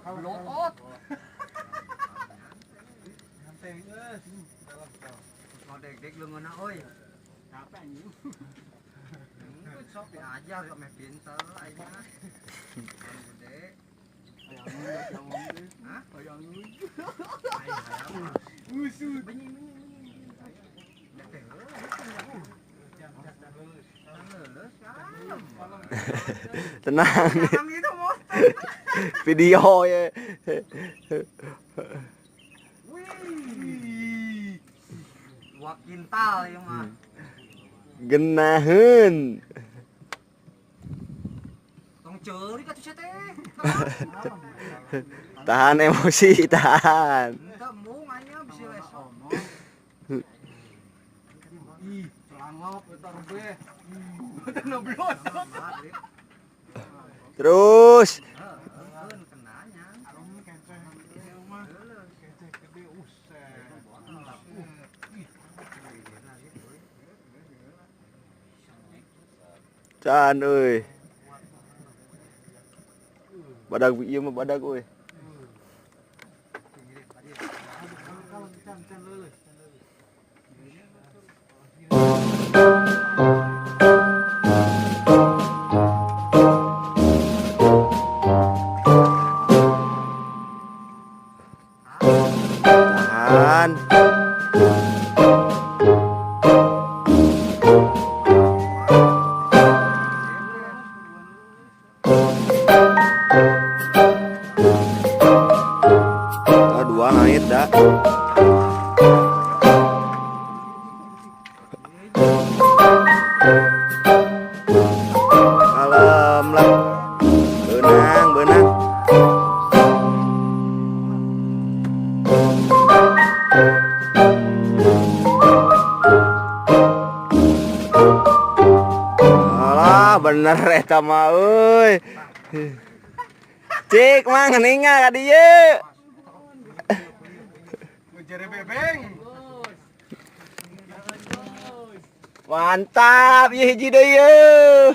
Lotot. Santai geus. Dalam dalam. Ngodeg-deg leungeunna euy. Capek anjing. Enggeus sok diajar sok meh pinter aing mah. Anu gede. Hah? Hayang Aing hayang mah. Usut. Benyi benyi benyi. Teh leuleus kalem. Tenang. Jangan gitu monster. Video ya. Wih. 2 kintal ieu mah. Genaheun. Tong ceurik atuh sia teh. Tahan emosi, tahan. Henteu embung anya bisi lesok. Ih, celangop eta rebeh. Eta noblot. Terus. Heeh, kenanya. Kenceng gede mah. Kenceng gede uset. Can euy. Badag ieu mah badag euy. Tahan. Ah, dua naik dah. Kalem lah. Benang, benang. Alah, bener eta mah euy. Cik mang ningal ka dieu. Jere bebeng. Mantap, ieu hiji deui ieu.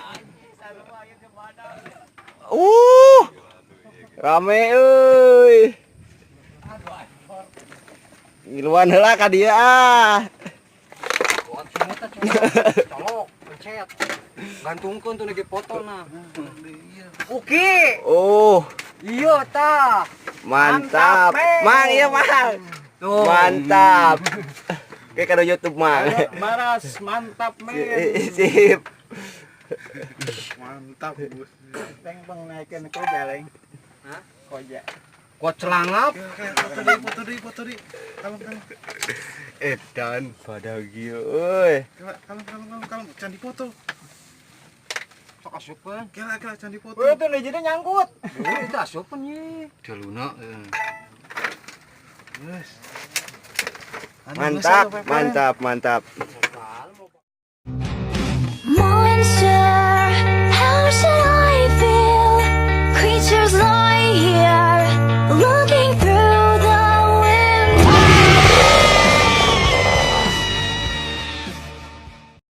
Rame euy. Ngiluan heula ka dieu ah. Colok, pencet. Gantungkeun tuh lagi foto nah. Uki. Oh, Iya tah. mantap. Mang ieu mang. Tuh. Mantap. Kayak kado YouTube mang. Baras mantap men. Sip. Mantap, Bos. Teng bang naikin koja leng. Hah? Koja. Kuat celangap. Foto di, foto di. Kalem, kalem. Edan badag ieu euy. Kalem, kalem, kalem, kalem. Jangan dipoto. Sok asupeun. Kela, kela, jangan dipoto. Weh, itu jadi nyangkut. Oh, itu asupeun ye. Jaluna. Yes. Mantap, mantap, mantap.